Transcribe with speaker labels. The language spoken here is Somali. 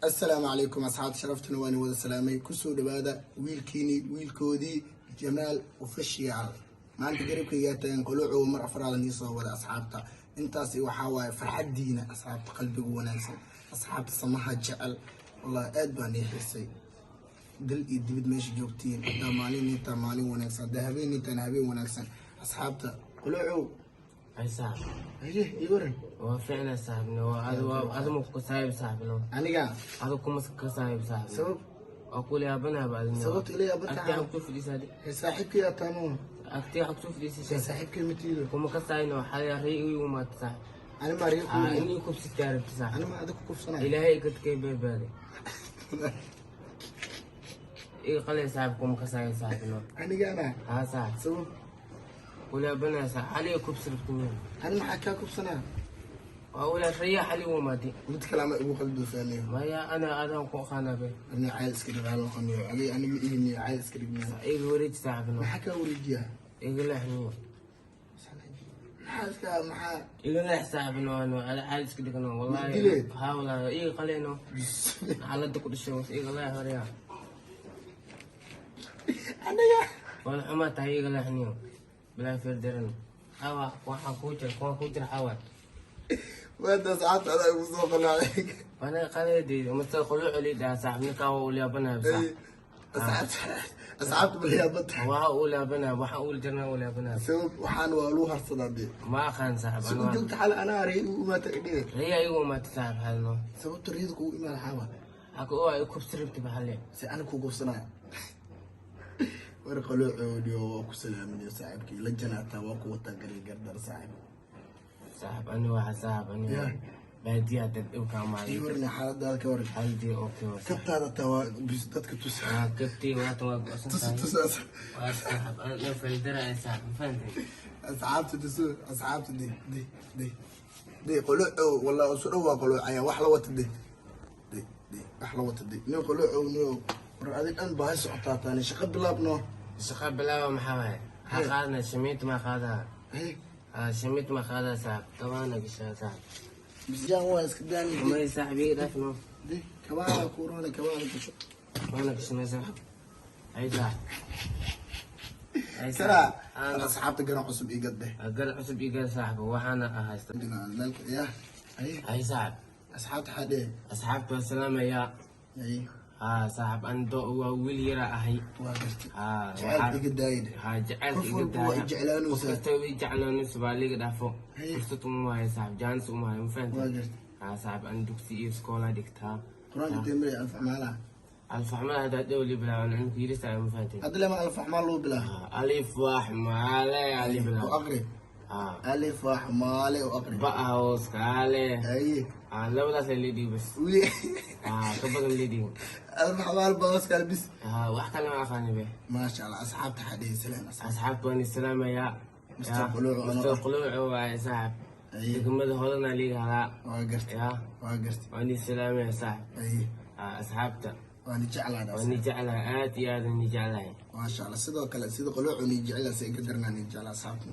Speaker 1: Assalaamu calaykum, asxaabta sharaftuna, waan wada salaamay. Kusoo dhawaada wiilkiini, wiilkoodii Jamaal Official. Maanta garabkaygaa tagan Qolocow, mar afraad nii soo wada. Asxaabta, intaasi waxaa waaye farxaddiina. Asxaabta qalbigu wanaagsan, asxaabta samaha jecel, wallahi aad baan ii xiisay. Dal iyo dibid meesha joogtiin, haddaa maalin intaa maalin wanaagsan, haddaa habeen intaan habeen wanaagsan. Asxaabta, Qolocow.
Speaker 2: Ay saaxib.
Speaker 1: Haye, ii waran.
Speaker 2: Waa ficna saaxibno, waa adu adu ma ku saaxib saaxibno.
Speaker 1: Aniga?
Speaker 2: Adu kuma ka saaxib saaxibno.
Speaker 1: Sabab?
Speaker 2: Waa kula yaabanaha ba adina.
Speaker 1: Sababta ila yaabantahay?
Speaker 2: Agtii xog soo fadhiisaa.
Speaker 1: Saaxiibkay ataamo.
Speaker 2: Agtii xog soo fadhiisay.
Speaker 1: Saaxiibkay matiido.
Speaker 2: Kuma ka saayno, waxaa rii igu imaata saaxib.
Speaker 1: Ani maa riiq?
Speaker 2: Aa inii kubsitaa rabti saaxib.
Speaker 1: Ani ma adig ku kufsanay?
Speaker 2: Ilaahay ikadkay beebaade. Iga qalay saaxib, kuma ka saayo saaxibno.
Speaker 1: Anigana?
Speaker 2: Haa saaxib.
Speaker 1: Sabab?
Speaker 2: Kula yaabanaha saaxib, xaliga kubsi rabti miya?
Speaker 1: Ani maxaa kaa kufsanaa?
Speaker 2: Waa wala riya xali igu imaatay.
Speaker 1: Mid kale ama igu qaldoosaaniyo.
Speaker 2: Maya, ana adaan ku aqaanaa be.
Speaker 1: Ani cayl iska dhigaal noqoniyo adiga, ani ma ihiniyo, cayl iska dhigniyo.
Speaker 2: Iga wareeji saaxibno.
Speaker 1: Maxaa kaa wareejiyaa?
Speaker 2: Iga leexniyo.
Speaker 1: Maxaa iska maxaa?
Speaker 2: Iga leex saaxibno, ano ala caadi iska dhigno wallahi.
Speaker 1: Dileed?
Speaker 2: Haa wallahi, iga qaleyno xaaladda ku dhashay was iga leex horya.
Speaker 1: Aniga?
Speaker 2: Wala xumaa tahay, iga leexniyo bilaa firdiran xawa waxaan kuu jira, kuwaan kuu jira xawa.
Speaker 1: Waada asxaabta adaa igu soo qalaacay.
Speaker 2: Wana qaleedeeda mase quluucu lii dhaha saaxib, ninkaa waa ulaabanaya saaxib.
Speaker 1: Asxaabta bal yaabata.
Speaker 2: Waa ulaabanaya, waxaan uul jirnaa ulaabanaya.
Speaker 1: Sabab? Waxaan waa lagu harsadaa dee.
Speaker 2: Ma aqaan saaxib.
Speaker 1: Si u joogta xal anaa rey igu imaata idhige.
Speaker 2: Riya igu imaata saaxib xalno.
Speaker 1: Sababta riyada kugu imaada xaawa?
Speaker 2: Haka oo ay kubsi rabti baxale.
Speaker 1: Si ani ku gubsanaya? War qaloocoodiyo, waa ku salaaminayo saaxiibkii la janaataa, waa ku wataa gari gardar saaxiib.
Speaker 2: Saaxib, ani waxa saaxib ani baadiyaa dad dhibkaa
Speaker 1: ii
Speaker 2: maaday.
Speaker 1: Warna xaaladaada ka waran.
Speaker 2: Xaaladii okay waa saaxib.
Speaker 1: Kabtaada taa waa bis, dadka tus.
Speaker 2: Waa kabtii, waatan waa go'san
Speaker 1: tus
Speaker 2: tahay.
Speaker 1: Tus.
Speaker 2: Waa saaxib, ana faldara ay saaxib, ma fahantay?
Speaker 1: Asxaabta tuso, asxaabta de de de de qolooco, wallah isu dhow waa qoloocaya, wax la wata de de de wax la wata de nin qolooco niyo. War adig dhan baahi socotaa taani, shaqo bilaabno.
Speaker 2: Shaqa bilaaba maxaa waaye? Maxaa qaadana? Shamiit ma qaadaa?
Speaker 1: Hey.
Speaker 2: Ah, shamiit ma qaadaa saaxib, kabaana gashaa saaxib.
Speaker 1: Bisjaan waa iska daani.
Speaker 2: May saaxib, iga dhaaf no.
Speaker 1: De kabaana kuurana, kabaana gasho.
Speaker 2: Waana gashanay saaxib, ay saaxib, ay.
Speaker 1: Karaa.
Speaker 2: Ana
Speaker 1: asxaabta garan cusub iga dheh.
Speaker 2: Gar cusub iga saaxib, waxaana haysta.
Speaker 1: Meelka ya ay.
Speaker 2: Ay saaxib.
Speaker 1: Asxaabta xadee?
Speaker 2: Asxaabta waa salaamayaa.
Speaker 1: Ay.
Speaker 2: Haa saaxib, an do waa wiil yara ahay.
Speaker 1: Waa gartay.
Speaker 2: Haa.
Speaker 1: Jacaylka iga daayid.
Speaker 2: Haa, jacaylka
Speaker 1: Qof
Speaker 2: iga
Speaker 1: walba waa
Speaker 2: daaya.
Speaker 1: i jeclaanaysaa.
Speaker 2: Qof kasta waa i jeclaanaysa, baa liiga dhaafo.
Speaker 1: Hey.
Speaker 2: Fursad uma hayo saaxib, jaanis uma hayo, ma
Speaker 1: Waa
Speaker 2: fahantay?
Speaker 1: gartay.
Speaker 2: Haa saaxib, an dugsi iyo iskoola dhigtaa.
Speaker 1: Qur-aanka deemray alfaxmaalaha.
Speaker 2: Alfaxmada haddaa dhow li bilaaban cunug yirisa, ma fahantay?
Speaker 1: Hadda lema alfaxmaal loo bilaa.
Speaker 2: Haa, alif wax maale ali
Speaker 1: U
Speaker 2: bilaab.
Speaker 1: Aqri.
Speaker 2: Haa.
Speaker 1: Alif wax maale u aqri.
Speaker 2: Ba hoos kaale.
Speaker 1: Haye.
Speaker 2: Haa, labadaas la dhiig bas.
Speaker 1: Wili.
Speaker 2: Haa, ka badan la dhiig.
Speaker 1: Alfaxmaal baas kale bis.
Speaker 2: Haa, wax kale ma aqaani be.
Speaker 1: Maasha Allah, asxaabta xadee salaan asxaab.
Speaker 2: Asxaabta waan islaamayaa.
Speaker 1: Mr. Quluuc.
Speaker 2: Mr. Quluuc waaye saaxib.
Speaker 1: Haye.
Speaker 2: Degmada Hodana liiga halaa.
Speaker 1: Waa gartay.
Speaker 2: Ya.
Speaker 1: Waa gartay.
Speaker 2: Waan islaamaya saaxib.
Speaker 1: Haye.
Speaker 2: Haa, asxaabta.
Speaker 1: Waan jeclahay.
Speaker 2: Waan jeclahay, aad iyo aad aan jeclahay.
Speaker 1: Maasha Allah, sidoo kale sida Quluucu ni jeclaa, si ka darnaa ni jeclaa asxaabta.